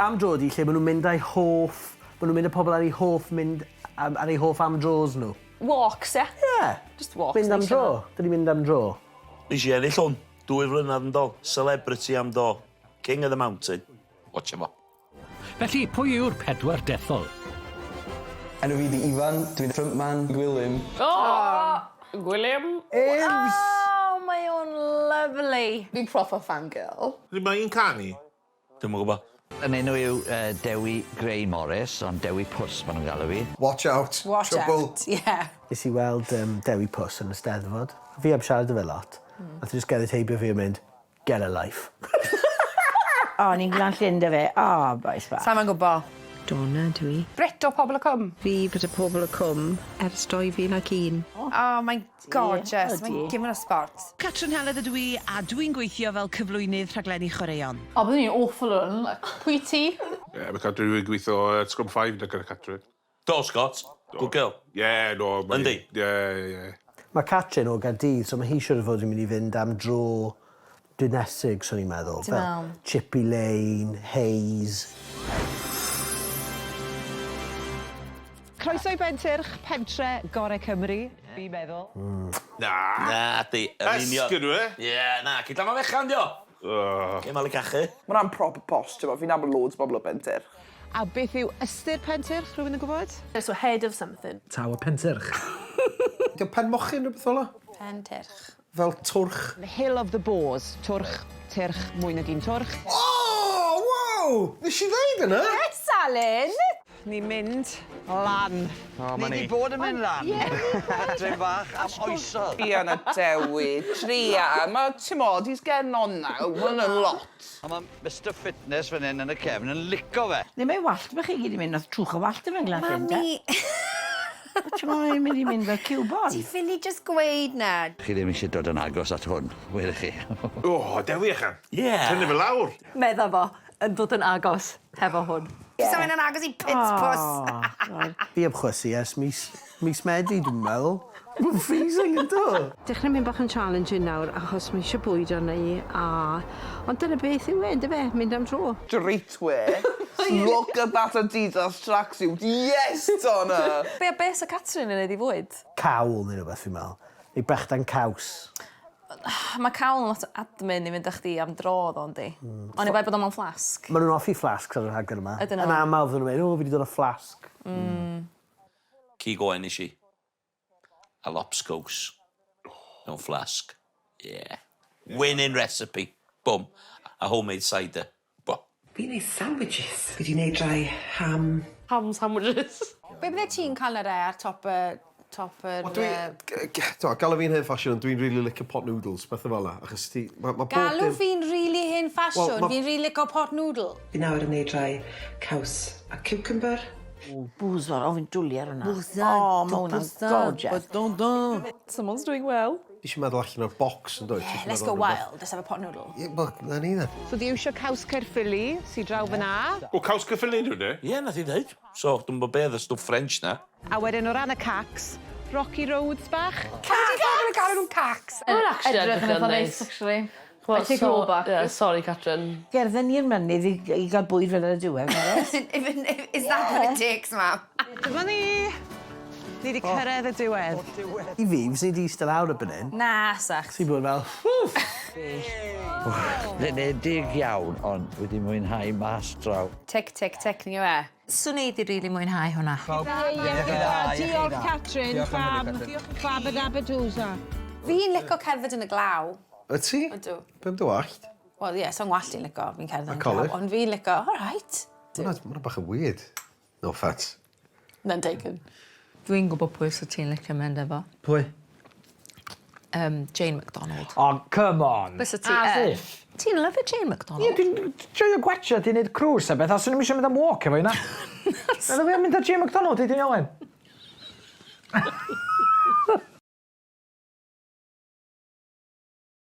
Am dro ydi lle ma' nw'n mynd â'u hoff ma' nw'n mynd â pobol ar eu hoff mynd am ar eu hoff am dros nhw. Walks ie? Ie. Just walks. Mynd am dro. 'Dyn ni'n mynd am dro. Nes i ennill hwn. Dwy flynadd yn do. Celebrity am do. King of the mountain. Watcha fo. Felly, pwy yw'r pedwar dethol? Enw fi 'di Ifan, dwi'n frontman Gwilym. Oh! Gwilym. Ifs! Oh, mae o'n lyfli. Fi'n proper fangirl. Pryd mae hi'n canu? Dwi'm yn gwbo. Yn enw yw yy Dewi Grey Morris ond Dewi Pws ma' nw'n galw fi. Watch out. Watch Trouble. out, yeah. Nes i weld yym Dewi Pws yn y Steddfod. Fi heb siarad 'da fe lot. Nath e jyst gerdded heibio fi a mynd Get a life. O, ni'n Glan Llyn 'da fe. O, bois bach. Sai'm yn gwbo. Donna dw i. Brit o Pobol y Cwm. Fi gyda Pobol y Cwm ers 2001. O, mae'n gorgeous. Mae'n gimyn o sbort. Catrin Heledd ydw i a dwi'n gweithio fel cyflwynydd rhaglenni chwaraeon. O, byddwn i'n awful o hwn. Pwy ti? Ie, mae Catrin wedi gweithio uh, Scrum 5 na gyda Catrin. Do, Scott. Good girl. Ie, no. Yndi? Ie, ie, ie. Mae Catrin o Gaerdydd, so mae hi siŵr o fod yn mynd i fynd am dro dinesig, swn i'n meddwl. Ti'n meddwl? Chippy Lane, Hayes. Croeso i Bentyrch, pentre gore Cymru, fi'n meddwl. Na. Na di, yn union. Esgyn nhw, e? Ie, na, cyd ma fechan dio. Oh. Ge malu cachu. Ma' wnna'n proper posh, t'mo', fi'n nabod loads o bobl o Bentyrch. A beth yw ystyr Pentyrch, rhywun yn gwybod? So head of something. Taw y Pentyrch. 'Di o'n pen mochyn rhywbeth fel 'a? Pentyrch. Fel twrch. Hill of the Boars, twrch, tyrch, mwy nag un twrch. O! Wow! Nes i ddeud yna? Yes, Alun! Ni'n mynd lan. O, ma' ni 'di bod yn mynd lan. Dre fach am oesodd. Druan â Dewi, druan. Ma' t'mod, he's getting on now, ma' wnna'n lot. A ma' Mister Fitness fan 'yn yn y cefn yn lico fe. Le mae wallt bych chi gyd yn mynd, nath trwch o wallt i fe'n Glan Llyn, Mami! T'mo' mae'n mynd i mynd fel ciwbon. Ti ffili jyst gweud 'na. Chi ddim isie dod yn agos at hwn, welech chi. O, Dewi ychan. Ie. Tynnu fe lawr. Medda fo, yn dod yn agos hefo hwn. Ie. Sa fe'n yn agos i pits pws. Fi heb chwysu ers mis mis Medi dwi'n meddwl. Ma'n freezing yndw? Dechre mynd bach yn challenging nawr achos mae eisiau bwyd arna i a ond dyna beth yw e yndyfe? Mynd am dro. Streetwear. Look at that Adidas tracksuit. Yes Donna! Be' o be' sa Catrin yn neud i fwyd? Cawl neu rwbeth fi'n me'wl. Neu brechdan caws. Ma' cawl yn lot o admin i fynd â chdi am dro ddo yndi? Hmm. Oni bai bod o mewn flasg. Ma' nw'n offi flasgs ar y rhaglen yma. Ydyn nhw? Yn amal fydden nw'n mynd o fi 'di dod â flasg. Hmm. Cig oen nes i. A lobscows. Mewn flasg. Yeah. Winning recipe. Bwm. A homemade cider. Bo. Fi'n neud sandwiches. Fi 'di neud rhai ham. Ham sandwiches. Be' byddet ti'n ca'l nawr e ar top y top yr Wel dwi yy... g- g- t'o' galw fi'n hen ffasiwn ond dwi'n rili licio pot noodles pethe fel 'a achos ti ma' ma' bob Galw dim... fi'n rili hen ffasiwn Wel ma'... fi'n rili lico pot noodle. Fi nawr yn neud rhai caws a ciwcymbyr. O bwsor, o fi'n dwli ar wnna. O ma' wnna'n gorgeous. Someone's doing well. Ti isio meddwl allan o'r bocs yndwyt? Yeah, let's go wild, let's have a pot noodle. Ie, wel, 'na ni then. So di iwsio caws Caerffili sy draw fyn 'na. O, caws Caerffili yw hwnna? Ie, nath hi ddeud. So, dwi'm bo' be' o'dd y stwff French 'na. A wedyn o ran y cacs, Rocky Roads bach. Cacs! Pam 'di pobl yn galw nhw'n cacs? Ma' hwnna actually edrych yn eitha neis actually. I take it all back. Yeah, sorry Catrin. Gerdded ni'r mynydd i i ga'l bwyd fel ar y diwedd Meres. Is that what it takes mam? Dyma ni! Ni 'di cyrredd y diwedd. I fi, fyswn i 'di iste lawr erbyn 'yn. Na, sach. Ti'n bod fel wff! Blinedig iawn ond wedi mwynhau mas draw. Tick tick tick nag yw e? Swn i 'di rili mwynhau hwnna. Diolch Catrin, fab, fab y dabadooza. Fi'n lico cerdded yn y glaw. Wyt ti? Ydw. Be' am dy wallt? Wel ie, so ngwallt i'n lico, fi'n cerdded yn A colur. glaw, ond fi'n lico, alright. Ma' wnna ma' wnna bach yn weird. No offence. None taken. Dwi'n gwbo pwy sa ti'n licio mynd efo. Pwy? Yym Jane McDonald. O come on. Bysa ti As yn? if. Ti'n lyfio Jane McDonald. Ie dwi'n joio gwatsiad 'i neud cruise a beth a swn i'm isio mynd am walk efo 'i na. Naddo fi am mynd â Jane McDonald i Deiniolen.